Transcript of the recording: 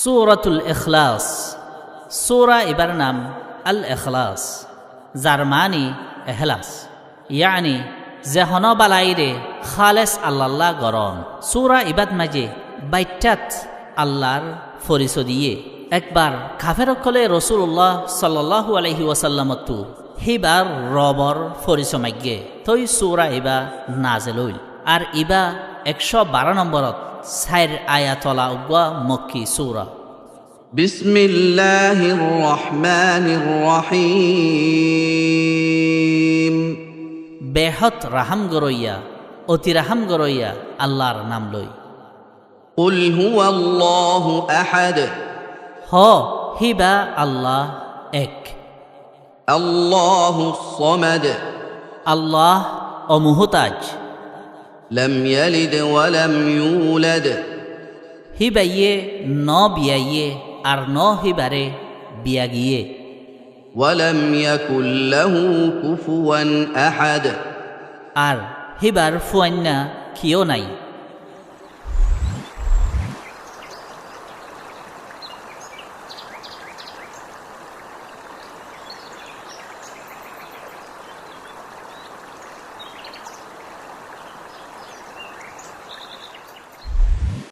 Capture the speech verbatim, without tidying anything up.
Suratul Ikhlas. Sura ibar nam Al-Ikhlas, zar maáni ehlas. Yaáni, ze honó balaire háles Allallá gorón. Sura ibát maze baittát Allar foriso diyé. Ekbar kafer ókkole Rosulullah sallallahu alaihi wasallamottú híbar Robor foriso maiggé. Toi sura iba nazel óil. Ar iba ekcó baró nomborot sair ayatola uggúa Mokki sura. بسم الله الرحمن الرحيم. Behód rahám goróiya, oti rahám goróiya Allar nam loi. قل هو الله أحد. Hoó, híba Allah ek. الله الصمد. Allah omuhtáj. لم يلد ولم يولد. Híbayé noó biyaiyé ar noó híbaré biya giyé. ولم يكن له كفوا أحد. Ar híbar fúainna kiyó nái.